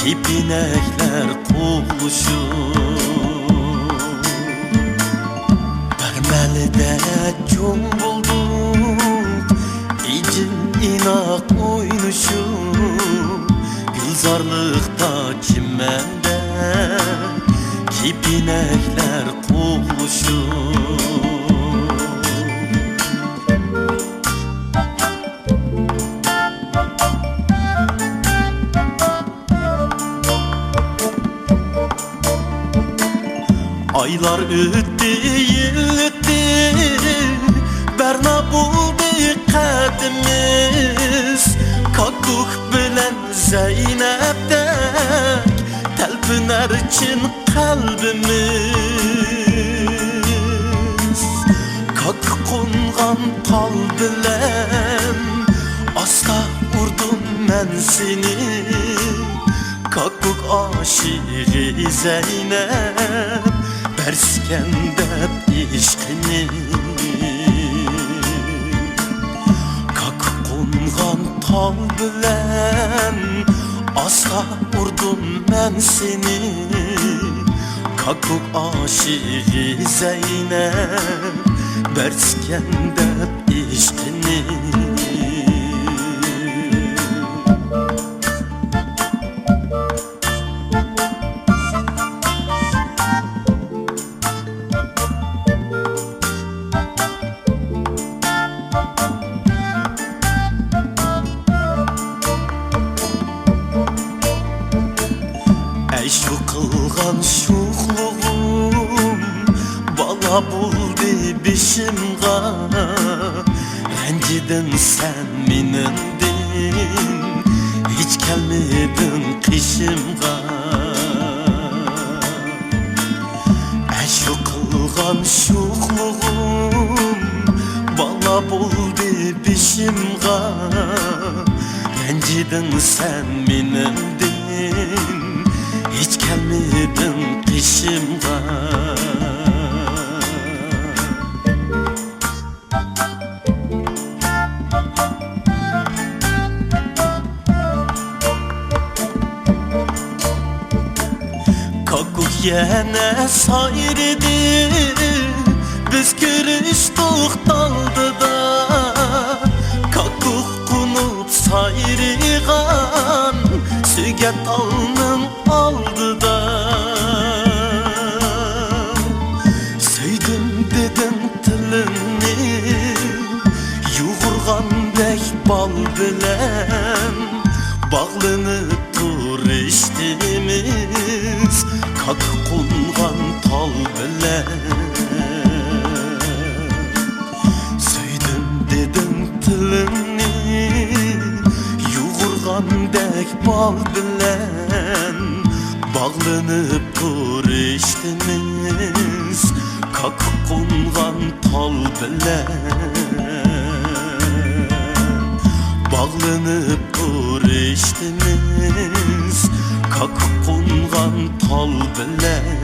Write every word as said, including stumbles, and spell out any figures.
كېپىنەكلەر قوغلىشىپ، بىر مەلىدە جۇڭ بولدۇق، ئىجىم ئىناق ئوينىشىپ، گۈلزارلىقتا چىمەندە كېپىنەكلەر قوغلىشىپ. ئايلار ئۆتتى، يىل ئۆتتى، بەرنا بولدى قەدىمىز. كاككۇك بىلەن زەينەپتەك تەلپۈنەر چىن قەلبىمىز. كاككۇك قونغان تال بىلەن ئاستا ئۇردۇم مەن سېنى. كاككۇك ئاشىقى زەينەپ بەرسىكەن دەپ ئىشقىنى. كاككۇك قونغان تال بىلەن ئاستا ئۇردۇم مەن سېنى. كاككۇك ئاشىقى زەينەپ بەرسىكەن دەپ ئىشقىنى. ئەشۇ قىلغان شوخلۇغۇم بالا بولدى بېشىمغا. رەنجىدىڭ سەن مېنىڭدىن، ھېچ كەلمىدىڭ قېشىمغا. ئەشۇ قىلغان شوخلۇغۇم بالا بولدى بېشىمغا. رەنجىدىڭ سەن مېنىڭدىن، ھېچ كەلمىدىڭ قېشىمغا. كاككۇك يەنە سايرىدى، بىز كۆرۈشتۇق تالدىدا. كاككۇك قونۇپ سايرىغان سۆگەت تالنىڭ ئالدىدا. سۆيدۈم دېدىڭ تىلىڭنى، يۇغۇرغاندەك بال بىلەن باغلىنىپ تۇرۇشتىمىز كاككۇك قونغان تال بىلەن. سۆيدۈم دېدىڭ تىلىڭنى، يۇغۇرغاندەك بال بىلەن باغلىنىپ تۇرۇشتىمىز كاككۇك قونغان تال بىلەن. باغلىنىپ تۇرۇشتىمىز كاككۇك قونغان تال بىلەن.